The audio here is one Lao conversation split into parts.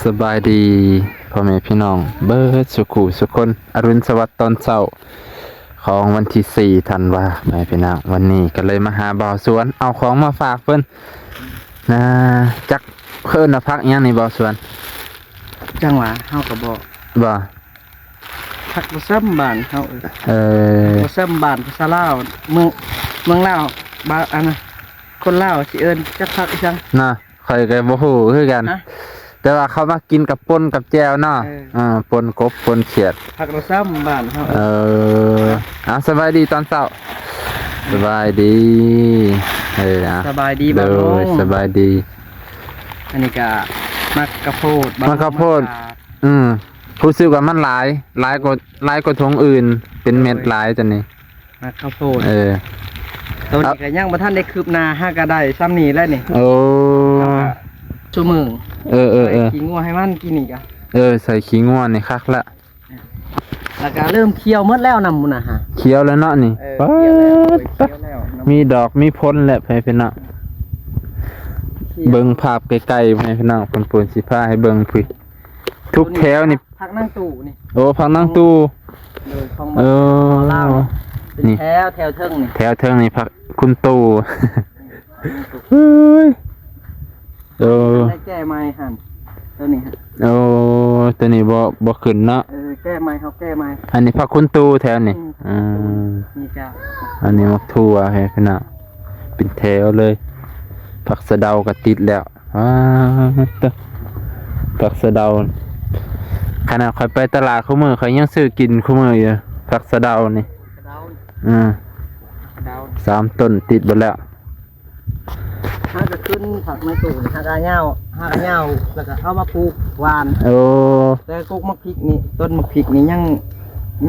ສະບາຍດີພໍ່ແມ່ພີ່ນ້ອງເບິດສູ່ຄູ່ສູ່ຄົນ, ອະລຸນສະຫວັດຕອນເຊົ້າຂອງວັນທີສີ່ທັນວາ ພໍ່ແມ່ພີ່ນ້ອງ. ວັນນີ້ກໍເລີຍມາຫາບ່າວສວນ ເອົາຂອງມາຝາກເພິ່ນນະ. ຈັກເອີ້ນວ່າຜັກຫຍັງນີ້ບ່າວສວນ? ຈັງຫວະ ເຮົາກໍບໍ່ ບໍ່ ຜັກບໍ່ຊ້ຳບ້ານເຮົາ. ເອີ ເອີ ບໍ່ຊ້ຳບ້ານພາສາລາວ ເມືອງ ເມືອງລາວ ບ້ານອັນນະ ຄົນລາວຊິເອີ້ນຈັກຜັກອີ່ຫຍັງນະ. ຂ້ອຍກໍບໍ່ຮູ້ຄືກັນ ຮະ? ແຕ່ວ່າເຂົາມັກກິນກັບປົ່ນກັບແຈ່ວເນາະ. ເອີ ອ່າ ປົ່ນກົບ ປົ່ນຂຽດ ຜັກລະຊ້ຳບ້ານເຮົາ. ເອີ ເອົາ ສະບາຍດີຕອນເຊົ້າ. ສະບາຍດີ. ເອີ ອ່າ ສະບາຍດີ ໂດຍ ບ່າວນ້ອງ ສະບາຍດີ. ອັນນີ້ກະໝາກກະໂພດ ໝາກກະໂພດ ອືມ ຮູ້ສຶກວ່າມັນຫຼາຍ ຫຼາຍກວ່າ ຫຼາຍກວ່າຖົງອື່ນ ເປັນເມັດຫຼາຍຕົວນີ້. ໝາກເຂົ້າໂພດ ເອີ ຕົວນີ້ກໍຍັງບໍ່ທັນໄດ້ຄືບໜ້າ ຫາກະໄດ້ຊ່ຳນີ້ແຫຼະນີ້. ໂອ້ ຊຸມື້ ເອີ ເອີ ເອີ ໃສ່ຂີ້ງົວໃຫ້ມັນ ກີ້ນີ້ກະ ເອີ ໃສ່ຂີ້ງົວນີ້ຄັກລະ ແລ້ວກະເລີ່ມຂຽວໝົດແລ້ວນຳພຸ້ນນະ. ຂຽວແລ້ວເນາະນີ້ ເອີ ປາດ ຂຽວແລ້ວ ໂອ້ຍ ຂຽວແລ້ວ ມີດອກມີຜົນແລ້ວ ພໍ່ແມ່ພີ່ນ້ອງ. ເບິ່ງພາບໄກໆ ພໍ່ແມ່ພີ່ນ້ອງ ເພິ່ນປູນຊິພາໃຫ້ເບິ່ງພຸ້ນ ທຸກແຖວນີ້ ຜັກນາງຕູ້ນີ້. ໂອ້ ຜັກນາງຕູ້ ໂດຍ ຂອງ ເອີ ລາວ ເປັນ ນີ້ ແຖວ ແຖວເທິງນີ້ ແຖວເທິງນີ້ ຜັກຄຸນຕູ້. ເຮີ້ຍ ໂອ້ ໄດ້ແກ້ໃໝ່ຫັ້ນ ຕົວນີ້ຫັ້ນ. ໂອ້ ຕົວນີ້ບໍ່ ບໍ່ຂຶ້ນເນາະ. ເອີ ແກ້ໃໝ່ ເຮົາແກ້ໃໝ່. ອັນນີ້ຜັກຄຸນຕູ້ແຖວນີ້. ອືມ ອືມ ນີ້ກະ ອັນນີ້ໝາກຖົ່ວ ເຫັນພີ່ນ້ອງ ເປັນແຖວເລີຍ. ຜັກສະເດົາກໍຕິດແລ້ວ. ອ້າ ໂທ້ ຜັກສະເດົາ ຂະໜາດຂ້ອຍໄປຕະຫຼາດຄູ່ມື້ ຂ້ອຍຍັງຊື້ກິນຄູ່ມື້ຢູ່ ຜັກສະເດົານີ້. ສະເດົາ ອືມ ສະເດົາ ສາມຕົ້ນຕິດເບິດແລ້ວ. ຫາກະຂຶ້ນຜັກໃນຕູ້ນີ້ ຫາກະຍາວ ຫາກະຍາວ ແລ້ວກະເອົາມາປູກຫວ່ານ. ໂອ້ ແຕ່ກົກໝາກພິກນີ້ ຕົ້ນໝາກພິກນີ້ຍັງ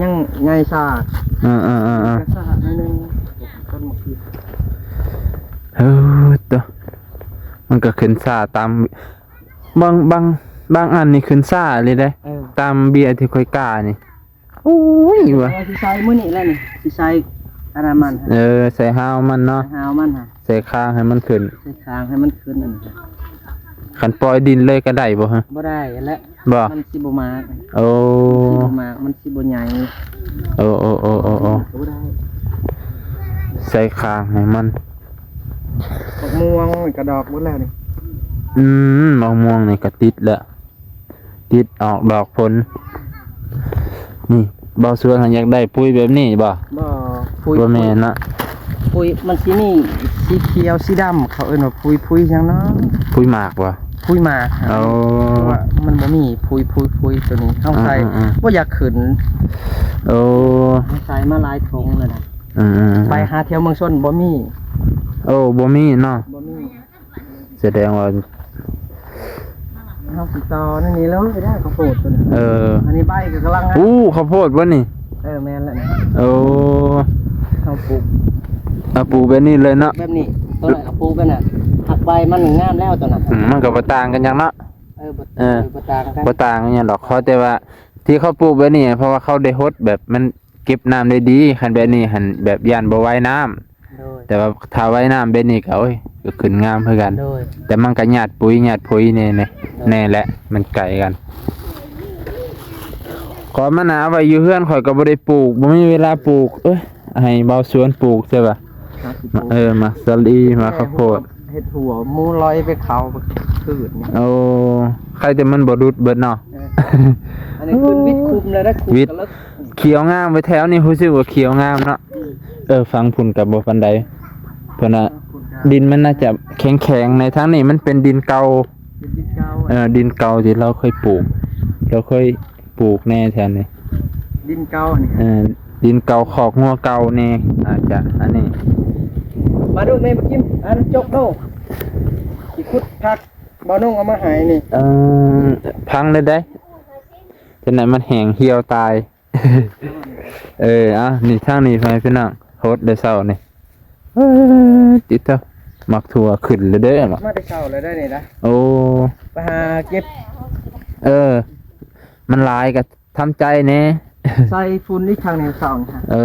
ຍັງໃຫຍ່ຊ້າ. ເອີໆໆໆ ກະຊ້າໜ້ອຍໜຶ່ງ ຕົ້ນໝາກພິກ. ເອີ ໂທ້ ມັນກໍຂຶ້ນຊ້າຕາມ ບາງ ບາງ ບາງອັນນີ້ຂຶ້ນຊ້າອີ່ຫຼີເດ້. ເອີ ຕາມເບ້ຍທີ່ຂ້ອຍກ້ານີ້ ໂອ້ຍ ວ່າ ຊິໃສ່ມື້ນີ້ແຫຼະນີ້ ຊິໃສ່ອັນນັ້ນມັນ. ເອີ ໃສ່ຮາວມັນເນາະ ໃສ່ຮາວມັນ ໃສ່ຄາງໃຫ້ມັນຂຶ້ນ ໃສ່ຄາງໃຫ້ມັນຂຶ້ນ. ອັນ ຄັນປ່ອຍດິນເລີຍກໍໄດ້ບໍ່ຮະ? ບໍ່ໄດ້ແຫຼະ ບໍ່ ມັນຊິບໍ່ໝາກ. ໂອ້ ມັນຊິບໍ່ໝາກ ມັນຊິບໍ່ໃຫຍ່. ໂອ້ ໂອ້ ໂອ້ ໂອ້ ກໍບໍ່ໄດ້ ໃສ່ຄາງໃຫ້ມັນ. ໝາກມ່ວງນີ້ກະດອກເບິດແລ້ວນີ້. ອືມ ໝາກມ່ວງນີ້ກະຕິດແລ້ວ ຕິດອອກດອກຜົນ. ນີ້ ບ່າວສວນຫັ້ນຢາກໄດ້ປຸ໋ຍແບບນີ້ບໍ່? ບໍ່ ປຸ໋ຍ ບໍ່ແມ່ນເນາະ ປຸ໋ຍມັນຊິມີສີຂຽວສີດຳ ເຂົາເອີ້ນວ່າປຸ໋ຍ ປຸ໋ຍຫຍັງເນາະ? ປຸ໋ຍໝາກບໍ່? ປຸ໋ຍໝາກ. ໂອ້ ເພາະວ່າມັນບໍ່ມີປຸ໋ຍ ປຸ໋ຍ ປຸ໋ຍ ຕົວນີ້ເຮົາໃສ່ ອືມໆໆ ບໍ່ຢາກຂຶ້ນ. ໂອ້ ເຮົາໃສ່ມາຫຼາຍຖົງແລ້ວນະ. ອືມໆໆ ໄປຫາແຖວເມືອງຊົນບໍ່ມີ. ໂອ້ ບໍ່ມີເນາະ ບໍ່ມີ. ສະແດງວ່າ ເຮົາຊິຕໍ່ໃນນີ້ເລີຍໄດ້ ເຂົ້າໂພດຕົວນີ້. ເອີ ອັນນີ້ໃບກໍກຳລັງ ໂອ້ ເຂົ້າໂພດບໍ່ນີ້? ເອີ ແມ່ນແລ້ວນີ້. ໂອ້ ເຮົາປູກ ເອົາປູກແບບນີ້ເລີຍເນາະ ແບບນີ້. ຕົວນັ້ນກໍປູກແບບນັ້ນ ຫາກໃບມັນງາມແລ້ວຕົວນັ້ນ. ອືມ ມັນກໍບໍ່ຕ່າງກັນຫຍັງເນາະ. ເອີ ບໍ່ ເອີ ບໍ່ຕ່າງກັນ ບໍ່ຕ່າງກັນຫຍັງດອກ ຂໍແຕ່ວ່າທີ່ເຂົາປູກແບບນີ້ ເພາະວ່າເຂົາໄດ້ຫົດແບບມັນ ເກັບນ້ຳໄດ້ດີ. ຄັນແບບນີ້ຫັ້ນ ແບບຢ້ານບໍ່ໄວນ້ຳ. ໂດຍ ແຕ່ວ່າຖ້າໄວນ້ຳແບບນີ້ກໍ ໂອ້ຍ ກໍຂຶ້ນງາມຄືກັນ. ໂດຍ ແຕ່ມັນກໍຍາດປຸ໋ຍຍາດປຸ໋ຍແນ່ ໂດຍ ແນ່ແຫຼະ ມັນໄກກັນ. ຂ້ອຍມັນນະ ເອົາໄວ້ຢູ່ເຮືອນ ຂ້ອຍກໍບໍ່ໄດ້ປູກ ບໍ່ມີເວລາປູກ. ເອີຍ ໃຫ້ບ່າວສວນປູກຊະວ່າ. ເອີ ໝາກສາລີ ໝາກເຂົ້າໂພດ ເຮັດຫົວໝູລອຍໄປເຂົ້າຄືນ. ໂອ້ ໃຄແຕ່ມັນບໍ່ຫຼຸດເບິດເນາະ. ເອີ ອັນນີ້ຄືນວິດຄຸມແລ້ວໄດ້ ຄຸມ ວິດ ກໍເລີກ. ຂຽວງາມໄວ້ແຖວນີ້ ຮູ້ສຶກວ່າຂຽວງາມເນາະ. ອືມ ເອີ ຝັ່ງພຸ້ນກໍບໍ່ປານໃດ ເພິ່ນວ່າ ດິນມັນໜ້າຈະແຂງໆ ໃນທາງນີ້ມັນເປັນດິນເກົ່າ. ເປັນດິນເກົ່າ. ເອີ ດິນເກົ່າທີ່ລາວເຄີຍປູກ ລາວເຄີຍປູກແນ່ແຖວນີ້. ດິນເກົ່ານີ້ ເອີ ດິນເກົ່າ ຄອກງົວເກົ່າແນ່ ອາດຈະອັນນີ້. ມາດູແມ່ ມາກິນອັນຈົກໂດ ຊິຂຸດຜັກ ບ່າວນົງເອົາມາໃຫ້ນີ້. ເອີ ພັງເລີຍໄດ໋ ຈັ່ງໃດມັນແຫ້ງຫ່ຽວຕາຍ. ເອີ ເອົາ ນີ້ທາງນີ້ ພໍ່ແມ່ພີ່ນ້ອງ ຫົດແຕ່ເຊົ້ານີ້. ເອີ ຕິດເຖາະ ໝາກຖົ່ວຂຶ້ນແລ້ວເດ້. ມາແຕ່ເຊົ້າແລ້ວໄດ໋ນີ້ນະ. ໂອ້ ໄປຫາເກັບ. ເອີ ມັນຫຼາຍກໍທຳໃຈແດ່. ໃສ່ຝຸ່ນອີກຄັ້ງນີ້ເຊົ້ານີ້. ເອີ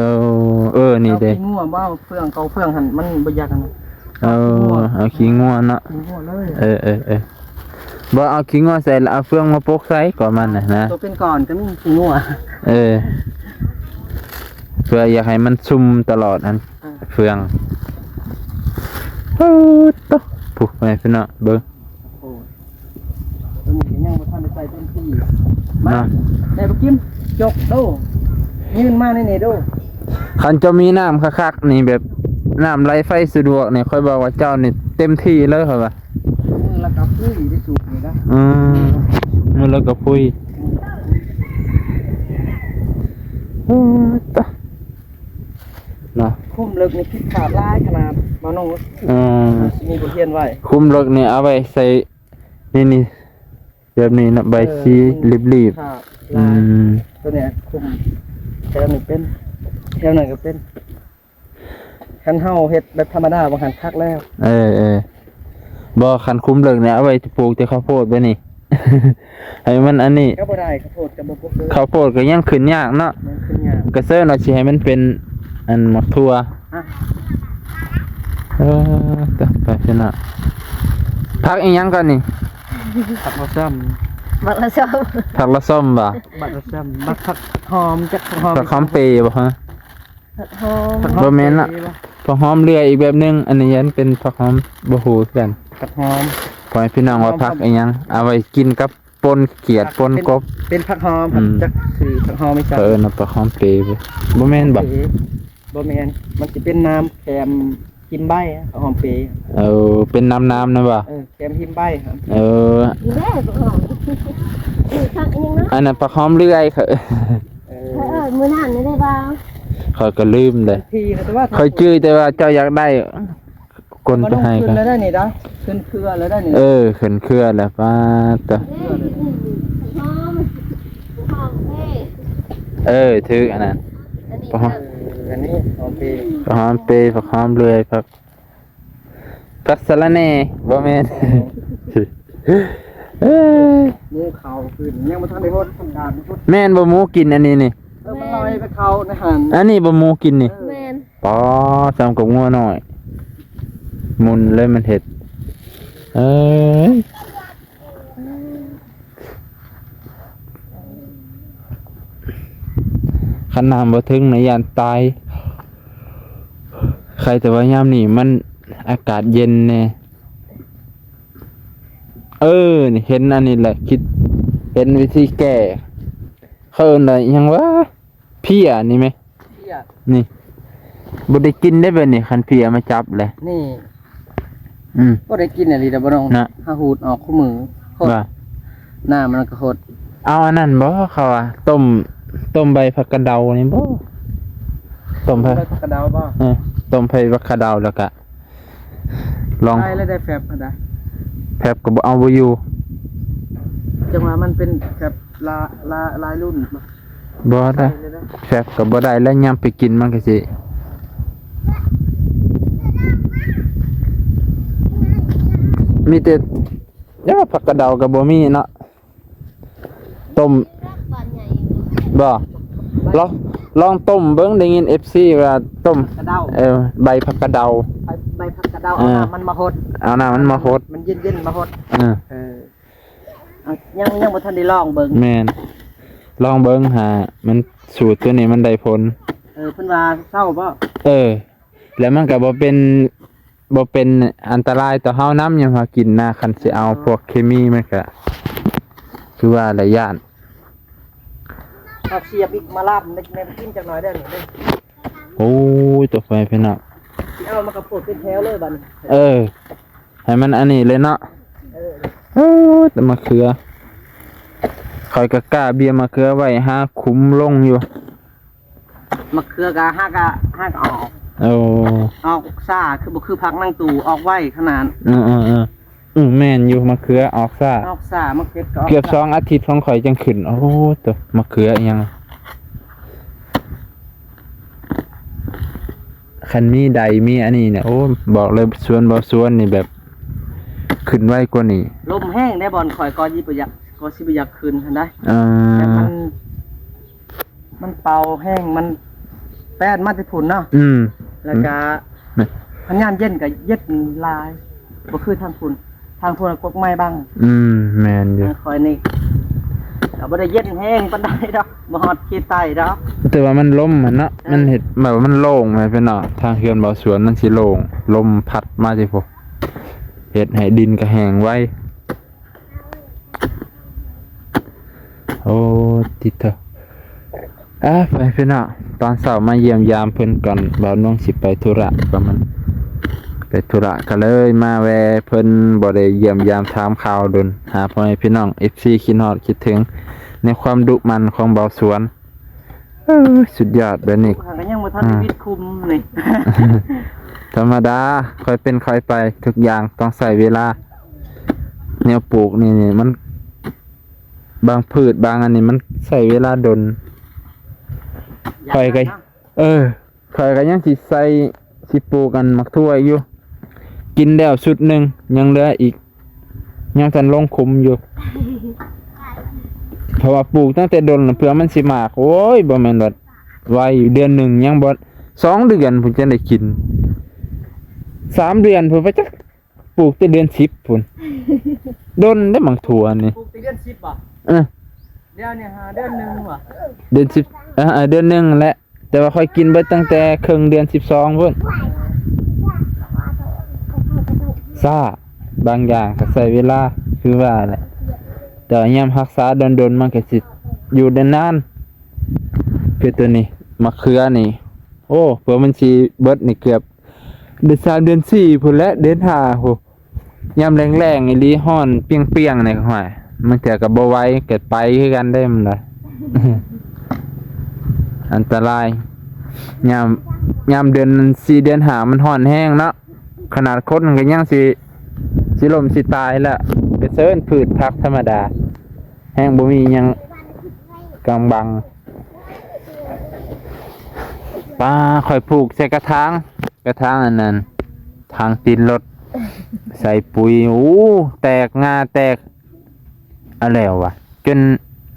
ເອີ ນີ້ເດ້ ເອົາຂີ້ງົວບໍ່ ເຟືອງ ເກົາເຟືອງຫັ້ນ ມັນບໍ່ຢາກອັນນັ້ນ. ເອີ ເອົາຂີ້ງົວເນາະ ຂີ້ງົວເລີຍ. ເອີ ເອີ ເອີ. ບໍ່ເອົາຂີ້ງົວໃສ່ ແລ້ວເອົາເຟືອງມາປົກໃສ່ກໍມັນນະ ນະ ຕົວເປັນກ້ອນກໍມີຂີ້ງົວ. ເອີ ເພື່ອຢາກໃຫ້ມັນຊຸ່ມຕະຫຼອດຫັ້ນ ອ່າ ເຟືອງ. ໂອ້ ໂຕ ຜູ້ແມ່ພີ່ນ້ອງເບິ່ງ ໂອ້ ຕົວນີ້ກໍຍັງບໍ່ທັນໄດ້ໃສ່ເຕັມທີ່. ມາ ມາ ແມ່ບໍ່ກິນ ຈົກໂດ ຍື່ນມາໃນນີ້ໂດ. ຄັນເຈົ້າມີນ້ຳຄັກໆນີ້ ແບບນ້ຳໄຫຼໄຟສະດວກນີ້ ຂ້ອຍບອກວ່າເຈົ້ານີ້ເຕັມທີ່ເລີຍ ຂ້ອຍວ່າ. ມື້ລະກະປຸ້ຍໄດ້ສູບນີ້ນະ. ອືມ ມື້ລະກະປຸ້ຍ. ໂອ້ ຕາຍເນາະ ຂຸມເລິກນີ້ຜິດພາດຫຼາຍຂະໜາດ ມາໂນດ. ເອີ ຊິມີບົດຮຽນໄວ້. ຂຸມເລິກນີ້ເອົາໄວ້ໃສ່ ນີ້ໆ ແບບນີ້ນະ ໃບ ເອີ ສີ ຂຸມ ລີບໆ ພາດຫຼາຍ. ອືມ ຕົວນີ້ຂຸມ ແຖວນີ້ເປັນ ແຖວນັ້ນກໍເປັນ. ຄັນເຮົາເຮັດແບບທຳມະດາ ບໍ່ຫັນຄັກແລ້ວ. ເອີໆ ບໍ່ ຄັນຂຸມເລິກນີ້ ເອົາໄວ້ປູກແຕ່ເຂົ້າໂພດແບບນີ້ ໃຫ້ມັນອັນນີ້ ກໍບໍ່ໄດ້ ເຂົ້າໂພດກໍບໍ່ປົກເລີຍ. ເຂົ້າໂພດກໍຍັງຂຶ້ນຍາກເນາະ ຍັງຂຶ້ນຍາກ. ກໍເຊີນວ່າຊິໃຫ້ມັນເປັນອັນໝາກຖົ່ວ. ຮະ ເອີ ຕາຍ ໄປຊະນະ. ຜັກອີ່ຫຍັງກ່ອນນີ້? ຜັກລະຊອມ ບັກລະຊອມ ຜັກລະຊອມບໍ່? ບັກລະຊອມ ບັກ ຜັກຫອມ ຈັກ ຜັກຫອມ ຜັກຫອມເປບໍ່ຮະ? ຜັກຫອມ ຜັກຫອມ ບໍ່ແມ່ນລະ ເປບໍ່? ຜັກຫອມເລື່ອຍອີກແບບໜຶ່ງ ອັນນີ້ຍັງເປັນຜັກຫອມ ບໍ່ຮູ້ຄືກັນ. ຜັກຫອມ ພໍ່ແມ່ພີ່ນ້ອງວ່າຜັກອີ່ຫຍັງ ເອົາໄວ້ກິນກັບປົ່ນຂຽດ ຜັກ ປົ່ນ ເປັນ ກົບ ເປັນຜັກຫອມ. ອືມ ຈັກຊື່ຜັກຫອມອີ່ຫຍັງ ເຂົາເອີ້ນວ່າຜັກຫອມເປ ບໍ່ແມ່ນບໍ່? ເປ ບໍ່ແມ່ນ ມັນຊິເປັນນາມແຄມຫິມໃບ ຜັກຫອມເປ. ເອີ ເປັນນາມໆ ນະບໍ່? ເອີ ແຄມຫິມໃບ. ເອີ ນີ້ແຫຼະ ຜັກຫອມ ນີ້ຜັກອີ່ຫຍັງນະ? ອັນນັ້ນຜັກຫອມເລື່ອຍ. ເອີ ເອີ ມື້ນັ້ນນີ້ໄດ້ບໍ່? ຂ້ອຍກໍລືມເດ້ ຂ້ອຍຈື່ແຕ່ວ່າເຈົ້າຢາກໄດ້ ກົນໄປໃຫ້ ຂຶ້ນແລ້ວໄດ໋ນີ້ດາ ຂຶ້ນເຄືອແລ້ວໄດ໋ນີ້. ເອີ ຂຶ້ນເຄືອແລ້ວ ປາດເຕີ. ເອີ ຖືກອັນນັ້ນ ອັນນີ້ ຜັກຫອມ ເອີ ອັນນີ້ຫອມເປ ຜັກຫອມເປ ຜັກຫອມເລື່ອຍ ຜັກ ຜັກສະລະແໜ່ ບໍ່ແມ່ນ. ເອີຍ ໝູເຂົ້າຂຶ້ນ ຍັງບໍ່ທັນໄດ້ຮອດທຳການ. ແມ່ນບໍ່ ໝູກິນອັນນີ້ນີ້? ເອີ ມັນລອຍໄປເຂົ້າໃນຫັ້ນ ອັນນີ້ບໍ່ ໝູກິນນີ້? ເອີ ແມ່ນ. ປາ ສ່ຳກັບງົວນ້ອຍ ໝຸ່ນເລີຍມັນເຮັດ. ເອີຍ ຄັນນ້ຳບໍ່ເຖິງນະ ຢ້ານຕາຍ. ໃຄແຕ່ວ່າຍາມນີ້ມັນອາກາດເຢັນແດ່. ເອີ ນີ້ເຫັນອັນນີ້ແຫຼະ ຄິດເຫັນວິທີແກ້ ເຂົາເອີ້ນວ່າຫຍັງວະ? ເພຍນີ້ແມະ ເພຍ ນີ້ ບໍ່ໄດ້ກິນໄດ້ແບບນີ້ ຄັນເພຍມາຈັບແຫຼະ ນີ້. ອືມ ບໍ່ໄດ້ກິນອີ່ຫຼີດອກ ບໍ່ນ້ອງນະ ຫາຫູດອອກຄູ່ມື້ ໂຄດ ວ່າ ນ້ຳມັນກໍໂຄດ. ເອົາອັນນັ້ນບໍ່ ເຂົາວ່າຕົ້ມ ຕົ້ມໃບຜັກກະເດົານີ້ບໍ່? ຕົ້ມໃບ ຕົ້ມໃບຜັກກະເດົາບໍ່? ເອີ ຕົ້ມໃບຜັກກະເດົາ ແລ້ວກະລອງ ໄດ້ແລ້ວ ໄດ້ແຟັບຫັ້ນນະ ແຟັບກໍບໍ່ເອົາບໍ່ຢູ່ ຈັ່ງວ່າມັນເປັນແຟັບລາ ລາ ລາຍລຸ້ນ. ບໍ່ໄດ້ ແຟບກໍບໍ່ໄດ້ແລ້ວ ຍາມໄປກິນມັນກໍຊິ ມີແຕ່ ແຕ່ວ່າຜັກກະເດົາກໍບໍ່ມີເນາະ ຕົ້ມ ບໍ່ ລອງ ລອງຕົ້ມເບິ່ງ ໄດ້ຍິນເອັຟຊີວ່າຕົ້ມ ເອີ ໃບຜັກກະເດົາ ໃບ ໃບຜັກກະເດົາ ເອີ ເອົານ້ຳມັນມາຫົດ ເອົານ້ຳມັນມາຫົດ ມັນເຢັນໆ ມາຫົດ ເອີ ເອີ. ອ່ະ ຍັງ ຍັງບໍ່ທັນໄດ້ລອງເບິ່ງ ແມ່ນ ລອງເບິ່ງຫາ ມັນສູດຕົວນີ້ມັນໄດ້ຜົນ ເອີ ເພິ່ນວ່າເຊົາບໍ່ ເອີ ແລ້ວມັນກໍບໍ່ເປັນ ບໍ່ເປັນອັນຕະລາຍຕໍ່ເຮົານຳ ຍາມເຮົາກິນນະ ຄັນຊິເອົາ ອໍ ພວກເຄມີມັນກໍຄືວ່າຫຼາຍຢ່າງ ເອົາເສຍບອີກມາລາບໃນ ໃນກິນຈັກໜ້ອຍເດີ້ນີ້ເດີ້ ໂອ້ຍ ຕົກໄປພີ່ນ້ອງ ຊິເອົາມາກະໂພດເປັນແຖວເລີຍບັດນີ້ ເອີ. ໃຫ້ມັນອັນນີ້ເລີຍເນາະ ເອີ ໂອ້ ແຕ່ມະເຂືອ ຂ້ອຍກໍກ້າເບ້ຍມະເຂືອໄວ້ຫາຂຸມລົງຢູ່ ມະເຂືອກະຫາກະ ຫາກະອອກ ໂອ້ ອອກຊ້າ ຄືບໍ່ຄືຜັກນາງຕູ້ ອອກໄວຂະໜາດ ເອີໆໆ ອື ແມ່ນຢູ່ ມະເຂືອອອກຊ້າ ອອກຊ້າ ມາເກັບກໍອອກ ເກືອບສອງອາທິດຂອງຂ້ອຍຈັ່ງຂຶ້ນ ໂອ້ ໂຕ ມະເຂືອອີ່ຫຍັງ ຄັນມີໃດມີອັນນີ້ເນຍ ໂອ້ ບອກເລີຍ ສວນບໍ່ສວນນີ້ແບບຂຶ້ນໄວກວ່ານີ້ ລົມແຮງເດ້ບ່ອນຂ້ອຍ ກໍຊິບໍ່ຢາກ ກໍຊິບໍ່ຢາກຂຶ້ນຫັ້ນໃດ ເອີ ແຕ່ມັນ ມັນເປົ່າແຮງ ມັນແປນມາແຕ່ພຸ້ນເນາະ ອືມ ແລ້ວກະ ແມ່ນ ຄັນຍາມເຢັນກະເຢັນຫຼາຍ ບໍ່ຄືທາງພຸ້ນ ທາງພຸ້ນກກໄມ້ບັງ. ອືມ ແມ່ນຢູ່. ຂ້ອຍນີ້ກໍບໍ່ໄດ້ເຢັນແຮງປານໃດດອກ, ບໍ່ຮອດຂີດໄຕດອກ, ແຕ່ວ່າມັນລົມຫັ້ນເນາະ. ເອີ ມັນເຮັດແບບວ່າມັນໂລ່ງແມ່ນເນາະ, ທາງເຮືອນເບົາສວນມັນຊິໂລ່ງ, ລົມພັດມາຊິພຸ້ນ ເຮັດໃຫ້ດິນກໍແຫ້ງໄວ. ໂອ້ ຕິດເຖາະ. ອ່າ ໄປພີ່ນ້ອງ, ຕອນເຊົ້າມາຢ້ຽມຢາມເພິ່ນກ່ອນ, ບ່າວນວງຊິໄປທຸລະ ກໍມັນໄປທຸລະ ກໍເລີຍມາແວ່ເພິ່ນ, ບໍ່ໄດ້ຢ້ຽມຢາມຖາມຂ່າວດົນ, ຫາພໍ່ແມ່ພີ່ນ້ອງ ເອັຟຊີ ຄິດຮອດຄິດເຖິງ ໃນຄວາມດຸໝັ່ນຂອງບ່າວສວນ. ເອີ ສຸດຍອດແບບນີ້. ຫາກໍຍັງບໍ່ທັນໄດ້ ອ່າ ປິດຄຸມນີ້. ທຳມະດາ, ຄ່ອຍເປັນຄ່ອຍໄປ, ທຸກຢ່າງຕ້ອງໃຊ້ເວລາ. ແນວປູກນີ້ ນີ້ມັນ ບາງພືດບາງອັນນີ້ມັນໃຊ້ເວລາດົນ. ຂ້ອຍກໍ ເອີ ຂ້ອຍກໍຍັງຊິໃສ່ ຊິປູກອັນໝາກຖົ່ວຢູ່, ກິນແລ້ວຊຸດໜຶ່ງ ຍັງເຫຼືອອີກ, ຍັງທັນລົງຂຸມຢູ່. ເພາະວ່າປູກຕັ້ງແຕ່ດົນ ເພື່ອມັນຊິໝາກ, ໂອ້ຍ ບໍ່ແມ່ນວ່າໄວ, ເດືອນໜຶ່ງຍັງບໍ່, ສອງເດືອນພຸ້ນຈັ່ງໄດ້ກິນ, ສາມເດືອນພຸ້ນ ໄປຈັກ ປູກແຕ່ເດືອນສິບພຸ້ນ. ດົນເດ້ໝາກຖົ່ວນີ້. ປູກແຕ່ເດືອນສິບບໍ່? ເອີ ດຽວນີ້ຫາເດືອນໜຶ່ງບໍ່? ເດືອນສິບ ເອີ ເດືອນໜຶ່ງແຫຼະ, ແຕ່ວ່າຂ້ອຍກິນເບິດຕັ້ງແຕ່ເຄິ່ງເດືອນສິບສອງພຸ້ນ. ຊ້າ, ບາງຢ່າງກໍໃຊ້ເວລາ ຄືວ່າແຫຼະ, ແຕ່ວ່າຍາມຮັກສາດົນໆ ມັນກໍຊິຢູ່ໄດ້ນານ. ຄືຕົວນີ້ ມະເຂືອນີ້ ໂອ້ ເພື່ອມັນຊິເບິດນີ້ເກືອບ ເດືອນສາມເດືອນສີ່ພຸ້ນແຫຼະ, ເດືອນຫ້າພຸ້ນ. ຍາມແລ້ງໆອີ່ຫຼີ ຮ້ອນປຽງໆນີ້ ໂອ້ຍ ບາງເທື່ອກໍບໍ່ໄຫວ ກໍໄປຄືກັນເດ້ ມັນວ່າ ອັນຕະລາຍ. ຍາມ ຍາມເດືອນສີ່ເດືອນຫ້າມັນຮ້ອນແຮງເນາະ, ຂະໜາດຄົນກໍຍັງຊິ ຊິລົ້ມຊິຕາຍແລ້ວ, ກະເຊີນພືດຜັກທຳມະດາ ແຮງບໍ່ມີຫຍັງກຳບັງ. ປາ ຂ້ອຍຜູກໃສ່ກະຖາງ ກະຖາງອັນນັ້ນ ຖາງຕີນລົດ ໃສ່ປຸຍ ໂອ້ ແຕກ ງ່າແຕກ ເອົາແລ້ວວະ, ຈົນ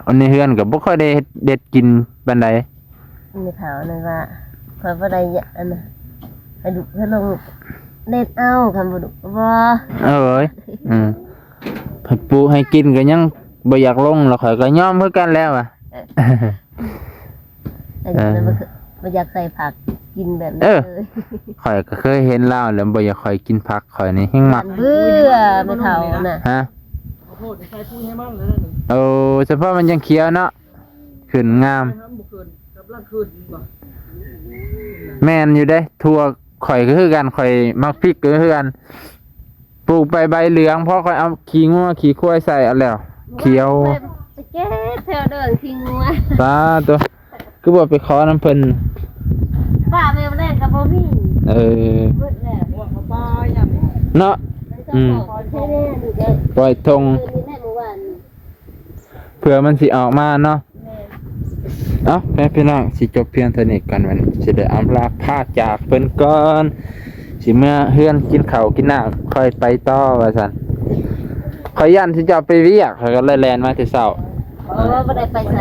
ຄົນໃນເຮືອນກໍບໍ່ຄ່ອຍໄດ້ເຮັດ ເດັດກິນປານໃດ. ແມ່ເຖົ້ານັ້ນວ່າ ຂ້ອຍບໍ່ໄດ້ ອັນ ໃຫ້ດຸໃຫ້ລົງເດັດເອົາ, ຄັນບໍ່ດຸກໍບໍ່. ເອີຍ ອືມ ໃຫ້ປູກໃຫ້ກິນກໍຍັງບໍ່ຢາກລົງ, ແລ້ວຂ້ອຍກໍຍອມຄືກັນແລ້ວວ່າ. ເອີ ອັນນີ້ ເອີ ບໍ່ ບໍ່ຢາກໃສ່ຜັກກິນແບບນັ້ນ ເອີ ເລີຍ. ຂ້ອຍກໍເຄີຍເຫັນລາວແລ້ວ ບໍ່ຢາກ ຂ້ອຍກິນຜັກ ຂ້ອຍນີ້ແຮງມັກ. ເບື່ອແມ່ເຖົ້ານະ. ຮະ? ເອົາໂພດໃສ່ປຸຍໃຫ້ມັນແລ້ວນີ້. ໂອ້ ສະເພາະມັນຍັງຂຽວເນາະ, ຂຶ້ນງາມ. ມັນບໍ່ຂຶ້ນ, ກຳລັງຂຶ້ນບໍ່? ແມ່ນຢູ່ເດ້, ຖົ່ວຂ້ອຍກໍຄືກັນ, ຂ້ອຍໝາກພິກກໍຄືກັນ. ປູກໄປໃບເຫຼືອງ ພໍຂ້ອຍເອົາຂີ້ງົວຂີ້ຄວາຍໃສ່ ເອົາແລ້ວຂຽວ. ໄປເກັບແຖວເດີນຂີ້ງົວ. ສາທຸ ຄືບໍ່ໄປຂໍນຳເພິ່ນ? ປ່າແມ່ແລງກໍບໍ່ມີ. ເອີ ເບິດແລ້ວ ເນາະ. ອືມ ປ່ອຍທົ່ງ ເພື່ອມັນຊິອອກມາເນາະ. ແມ່ນ. ເອົ້າ ແມ່ພີ່ນ້ອງ ຊິຈົບພຽງເທົ່ານີ້ກ່ອນ, ວັນນີ້ຊິໄດ້ອຳລາພາຈາກເພິ່ນກ່ອນ, ຊິເມືອເຮືອນກິນເຂົ້າກິນນ້ຳ ຄ່ອຍໄປຕໍ່ວ່າຊັ້ນ. ຂ້ອຍຢ້ານຊິເຈົ້າໄປວຽກ, ຂ້ອຍກໍເລີຍແລ່ນມາແຕ່ເຊົ້າ. ເອີ ບໍ່ໄດ້ໄປໃສ,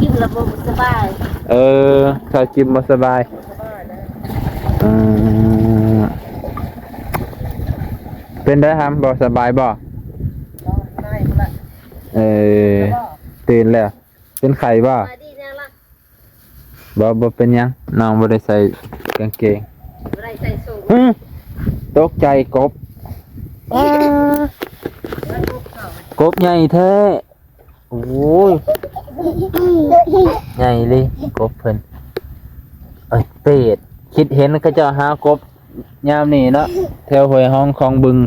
ຈິມລະບໍ່ສະບາຍ. ເອີ ສາວຈິມບໍ່ສະບາຍ. ເອີ ເປັນໄດຫຳ ບໍ່ສະບາຍບໍ່? ເອີ ຕື່ນແລ້ວ. ເປັນໄຂ້ບໍ່? ສະບາຍດີແນ່ລະ. ບໍ່ ບໍ່ເປັນຫຍັງ, ນ້ອງບໍ່ໄດ້ໃສ່ກາງເກງ. ບໍ່ໄດ້ໃສ່ໂສ້ງ. ຮະ? ຕົກໃຈກົບ. ອ້າ ກົບໃຫຍ່ແທ້. ໂອ້ຍ ໃຫຍ່ເລີຍກົບເພິ່ນ. ເອີຍ ເປດ ຄິດເຫັນເຂົາເຈົ້າຫາກົບຍາມນີ້ເນາະ, ແຖວຫ້ວຍຮອງ ຄອງບຶງ.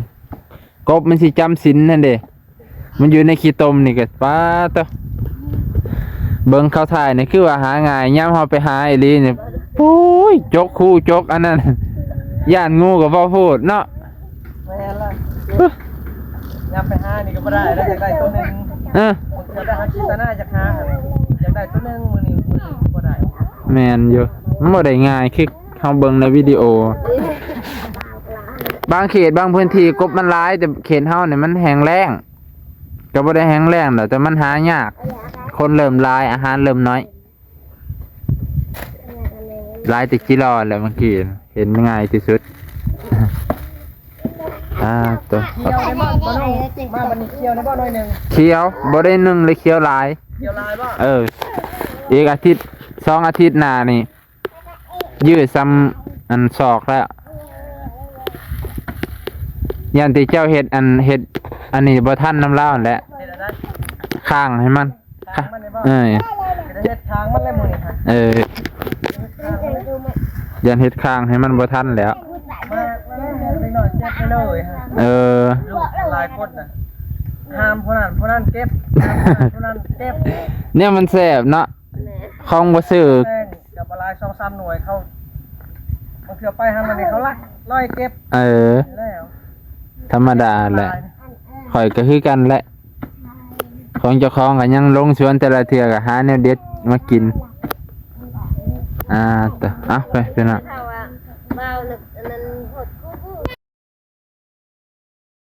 ກົບມັນຊິຈຳສິນຫັ້ນເດ້, ມັນຢູ່ໃນຂີ້ຕົມນີ້ກໍ ປາດໂທ້ ເບິ່ງເຂົາຖ່າຍນີ້ຄືວ່າຫາງ່າຍ, ຍາມເຮົາໄປຫາອີ່ຫຼີນີ້ ໂອ້ຍ ຈົກຄູຈົກອັນນັ້ນ, ຢ້ານງູກໍເວົ້າໂພດເນາະ. ແມ່ນລະ, ຍາມໄປຫານີ້ກໍບໍ່ໄດ້ແລ້ວ, ຢາກໄດ້ໂຕໜຶ່ງ. ເອີ ຢາກໄດ້ຫາກິນຕາໜ້າ, ຢາກຫາ ຢາກໄດ້ໂຕໜຶ່ງ, ມື້ນີ້ ມື້ນີ້ບໍ່ໄດ້. ແມ່ນຢູ່, ມັນບໍ່ໄດ້ງ່າຍຄືເຮົາເບິ່ງໃນວິດີໂອ. ບາງເຂດບາງພື້ນທີ່ກົບມັນຫຼາຍ, ແຕ່ເຂດເຮົານີ້ມັນແຫ້ງແລ້ງ. ກໍບໍ່ໄດ້ແຫ້ງແລ້ງດອກ, ແຕ່ມັນຫາຍາກ, ຄົນເລີ່ມຫຼາຍ, ອາຫານເລີ່ມໜ້ອຍ. ຫຼາຍແຕ່ຈີລໍແຫຼະ, ບາງທີເຫັນງ່າຍທີ່ສຸດ. ອ່າ ໂຕ ຂຽວໄດ້ບໍ່ ບໍ່ໜຶ່ງ ມາບັດນີ້ຂຽວໄດ້ບໍ່ໜ້ອຍໜຶ່ງ? ຂຽວ ບໍ່ໄດ້ໜຶ່ງເລີຍ ຂຽວຫຼາຍ ຂຽວຫຼາຍບໍ່? ເອີ ອີກອາທິດ ສອງອາທິດໜ້ານີ້ ຍືດສ່ຳອັນສອກແລ້ວ. ຢ້ານແຕ່ເຈົ້າເຮັດອັນ ເຮັດອັນນີ້ບໍ່ທັນນຳລາວຫັ້ນແຫຼະ. ເຮັດອັນໃດ? ຄ້າງໃຫ້ມັນ. ຄ້າງມັນໄດ້ບໍ່? ເອີ ເຮັດຄ້າງມັນແລ້ວມື້ນີ້. ເອີ ຢ້ານເຮັດຄ້າງໃຫ້ມັນບໍ່ທັນແລ້ວ. ມາ ມາ ເດັກນ້ອຍເຈັບໄປເລີຍ. ເອີ ລູກຫຼາຍຄົນນະ ຫ້າມຜູ້ນັ້ນຜູ້ນັ້ນເຈັບ ຫ້າມຜູ້ນັ້ນຜູ້ນັ້ນເຈັບ. ແນວມັນແຊບເນາະ. ແມ່ນ ຂອງບໍ່ຊື່ ແປ້ງກັບປາຫຼາຍສອງສາມໜ່ວຍ ເຂົາ ບາງເທື່ອໄປຫັ້ນມານີ້ ເຂົາລັກລອຍເກັບ. ເອີ ແລ້ວ ທຳມະດາແຫຼະ. ຂ້ອຍກໍຄືກັນແຫຼະ ຂອງເຈົ້າຂອງກໍຍັງລົງສວນ ແຕ່ລະເທື່ອກໍຫາແນວເດັດມາກິນ. ອ່າ ເອົາໄປພີ່ນ້ອງ.